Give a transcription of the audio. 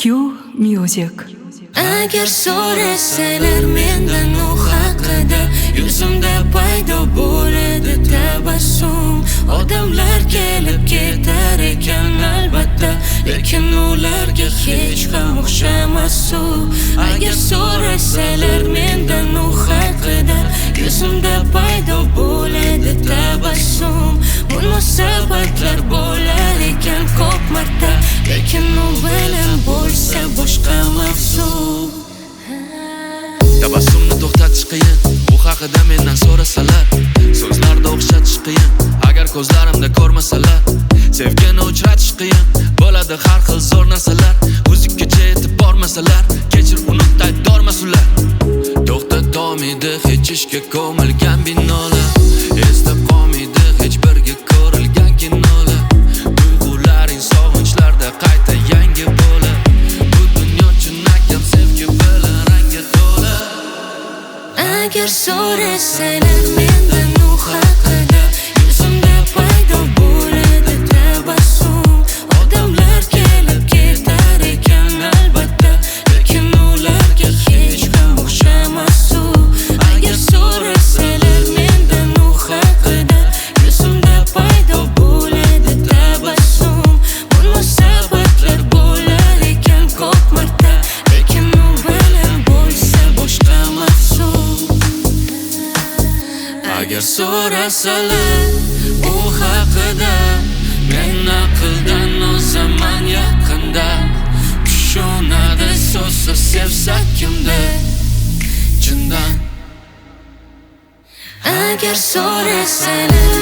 Q Music. Agar so'rasalar mendan u haqida, yuzimda paydo bo'ladi tabassum. Odamlar kelib ketar ekan albatta, lekin ularga hech ham o'xshamas u. Agar so'rasalar mendan u haqida, yuzimda paydo bo'ladi tabassum. Munosabatlar bo'lar ekan ko'p marta, lekin u bilan bo'lsa boshqa mavzu. Tabassumni to'xtatish qiyin, u haqida mendan so'rasalar, so'zlarda o'xshatish qiyin, agar ko'zlarimda ko'rmasalar. Sevgini uchratish qiyin, bo'ladi har xil zo'r narsalar, o'zinggacha yetib bormasalar, kechir unut aybdormas ular. To'xtatolmaydi hech ishga ko'milgan binolar, esda qolmaydi hech birga ko'rilgan kinolar. Tuyg'ularing sog'inchlarda qayta yangi bo'lar, bu dunyo chinakam sevgi bilan rangga to'la. Agar so'rasalar mendan u haqida, yuzimda paydo bo'ladi tabassum. Odamlar kelib ketar ekan albatta, lekin ularga hech ham o'xshamas u. Agar so'rasalar mendan u haqida, yuzimda paydo bo'ladi tabassum. Munosabatlar bo'lar ekan ko'p marta, lekin u bilan bo'lsa boshqa mavzu. Agar so'rasalar u haqida, men aqldan o'zaman yaqinda. Tushunadi so'zsiz sevsa kimda chindan. Agar so'rasalar